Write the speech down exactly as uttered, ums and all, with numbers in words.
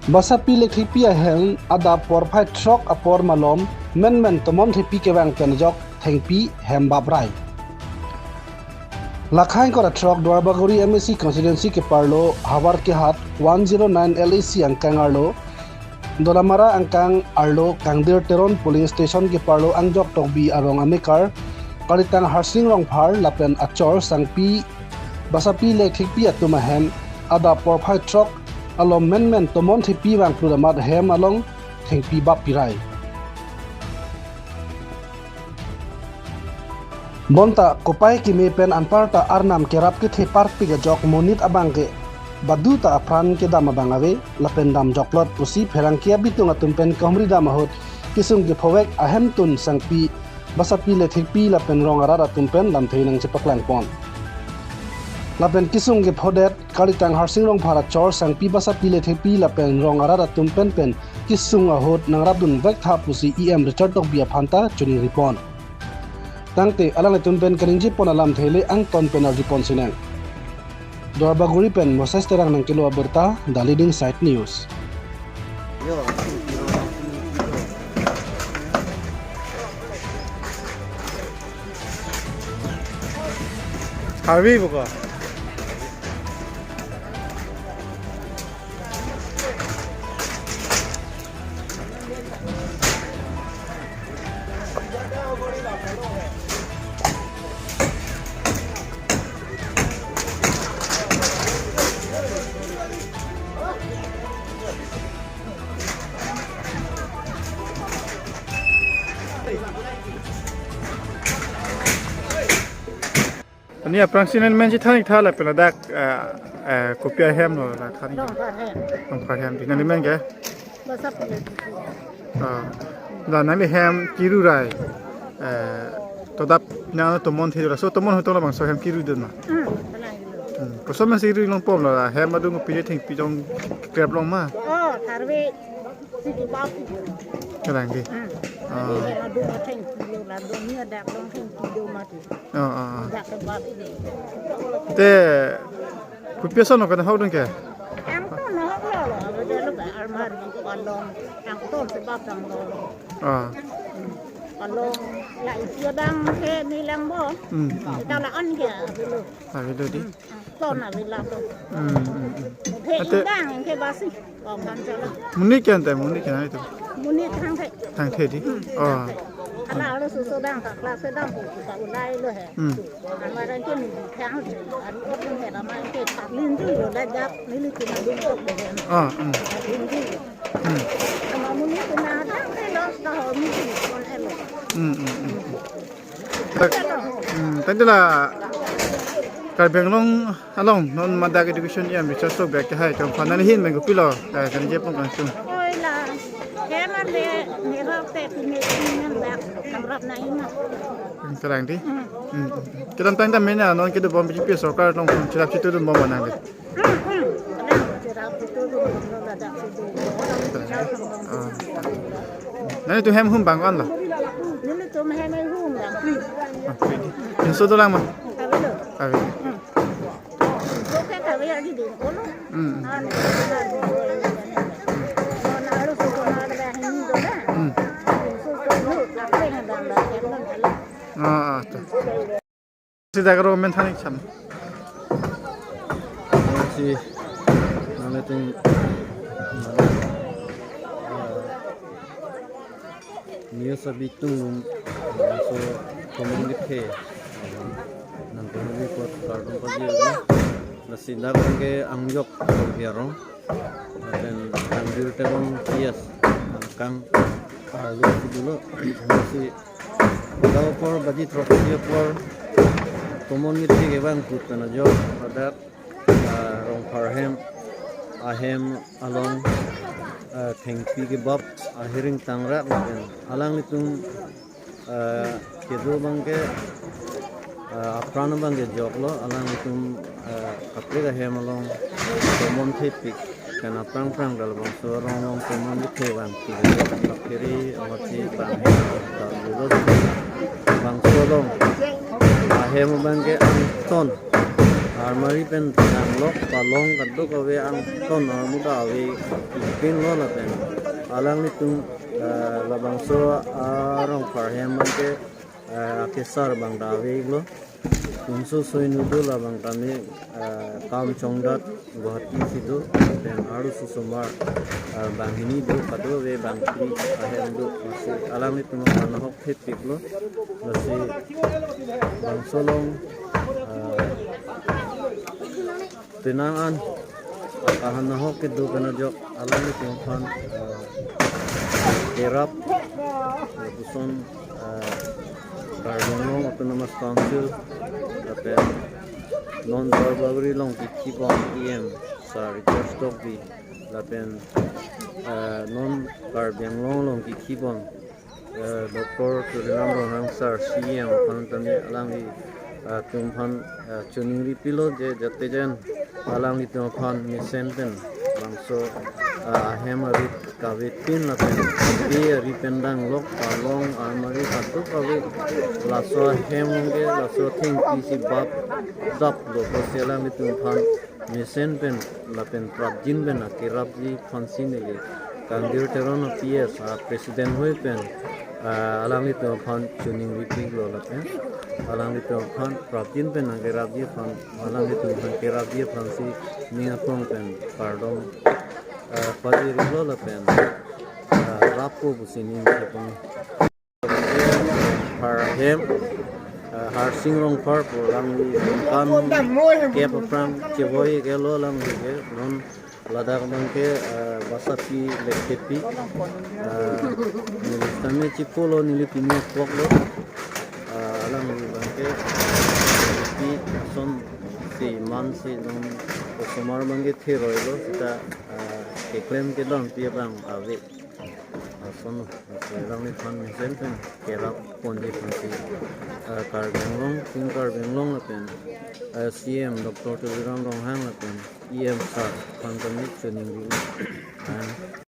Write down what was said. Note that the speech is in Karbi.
Basapi Lekthepi ahem adap porphai throk apor malom menmen Tomon Thepi kevang pen ajok thengpi hem bap rai. Lakha ingkoi ra throk Duarbagori M A C constituency keparlo Havar Kehat one zero nine L A C angkang arlo Dolamara angkang arlo Kangdir Teron polling station keparlo Angjok Tokbi arong amekar kalitang Harsing Rongphar lapen achor sangpi Basapi Lekthepi atum ahem adap porphai throk alom menmen Tomon Thepi vangplut amat hem along thengpi bap pirai. Bonta kopai keme pen anparta arnam kerap kethe parpik ajok monit abang ke baduta apran kedam abang ave lapen damjok lot pusi pherangke abitung atum pen kahumri dam ahut kesung kephovek ahemtun sangpi Basapi Lekthepi lapen rong arat atum pen lamthe nangchepaklangpon. Lapen kesung kephodet kalitang Harsing Rongphar achor sangpi Basapi Lekthepi lapen rong arat atum pen pen kesung ahut nangrapdun vektha pusi E M Richard Tokbi aphanta choningri pon. Tangte alanglitum pen kaningjepon alamthe le angton pen arjupon sinang. Duarbagori pen Moses Terang nangkelo abirta, The Leading Side News. Harvey buka. Ani aphrangsi nangli men si than-ik tha lapen ladak, eh, eh, kopi ahem lo la than-ik. Rongphar hem. Rongphar hem di nangli men ke? Basapi Lekthepi. Ah, la nangli hem kiru rai. Eh, to adap nang Tomon Thepi laso Tomon Thepi labangso hem kiru dun ma? Hmm, kalang lo. Hmm, koson ma si ru longpom la hem adung pine thengpi jong krep long ma? Oh, tharve si kebap. Kalang di. Hmm. Ah. Hem adung thengpi lo la dun ni adak long thengpi do ma ti. Oh, oh, oh. Dak kebap ini. Te, kopi ason lo kan hau dun ke? Angton ahok lo lo, ave dolo ba almari along, angton sebab dang lo. Ah. Along la isi adang ke nilang bo. Hmm, hmm. Kita la an ke, ave lo. Ave lo di. Hmm, angton ave la lo. Hmm, hmm, hmm. Ke Ate- indang ke basi. Monit ke ante, monit ke nang itu. Monit thangthe. Thangthe di? Hmm. Oh. Ala alo susu dang ka class dang ko ka ulai lo he. Hmm. Amar ke ni thang, aru ko he amar ke patlin tu lo la jak neli kina ding ko he. Ah, hmm. Patlin tu. Hmm. Ama monit kina thangthe lo sta ho ni kon elo. Hmm, hmm, hmm. Tak, hmm, tadi la Karbi Anglong along non madak education E M Richard Tokbi ke hai kam fana hin mengupilo, eh, kaningje pon kangtung. Oi la, kemar le, ne hok te pine pine dak kamrap na ima. Kalang di? Hmm. Hmm. Kedamtang ta mena non kedobom B J P sorkar along chirap chitu dun bom nang le. Hmm, hmm. Kalang chirap chitu dun bom lo la dak chitu. Ah. Nangtum hem hum bang ko-an lo? Nelitum hem hum bang. Ah, pwede. Inso dolang ma? Ave lo. Ave. Hmm. Inso ke ave agi ding ko lo. Hmm. Ah, ni. Hmm. Ah, ah, ta. Si dak ro men than-ik cham. Si nangtum news abitung lum so community nangtum ni kot kardom paji na si dak ke Angjok biaro. Lapen Kangdir Teron P S angkang arlo si dolo, si dak apor baji throksi apor Tomon Thepi kevang kut pen ajok ladak, ah, Rongphar hem, ahem along, ah, thengpi kebap ahiring tangrak lapen alanglitum eh, kedo abang ke, eh, apran abang ke joklo, alanglitum, eh, kaprek ahem along Tomon Thepi, kan aphrang phrang dal bangso arong along Tomon Thepi vangpik, kapiri amati bang, dal dolo bangso along ahem abang ke angton, Armari pen danglok palong kadokave angton armuda ave ipin lo lapen alanglitum, eh, labangso arong parhem abangke, eh, akesar abang ta ave lo. Kunso soi nu do labang tame, eh, kam chongdat Guwahati si do, pen arloso osomar, eh, banghini do, kadokave bangphli ahem do, lasi alanglitum aphan nahok thepik lo, lasi bangso along, eh, penang an akahan nahok kedo pen ajok alanglitum aphan, eh, kerap, lapuson, eh, Karbi Anglong Autonomous Council, lapen non Barbaguri along kekhibom E M Sir Ritesh Tokbi, lapen, eh, non Karbi Anglong along kekhibom, eh, Doctor Tuliram Ronghang Sir C E M aphan tame alangli, eh, atum aphan, eh, choningri pilo je jate jen alanglitum aphan mesen pen bangso, eh, ahem arit kavepin lapen pe ari pen danglok palong armari kadokave laso ahem ke laso thengpi si bap dap lo pusi alanglitum aphan mesen pen lapen prapjin pen akerapji aphansi neli Kangdir Teron P S a president hoi pen, ah, alanglitum aphan choningri pik lo lapen alanglitum aphan prapjin pen akerapji aphan alanglitum aphan kerapji aphansi ning aklong pen kardom, ah, pajir lo lapen, ah, rappo pusi ning thepon. Parhem, eh, Harsing Rongphar pu alangli ningkan kep aphrang chevoi ke lo alangli ke non ladak abangke, eh, Basapi Lekthepi, eh, neli tame chipo lo neli pini apok lo, eh, alangli abangke pi ason si man si non osomar abangke theroi lo seta, eh, keklem kedampi abang ave. Ason, ason alangliphan mesen pen kerap ponji aphansi, eh, Karbi Anglong, Team Karbi Anglong lapen, eh, C E M Doctor Tuliram Ronghang lapen E M Sir aphan kami choningri. Ah,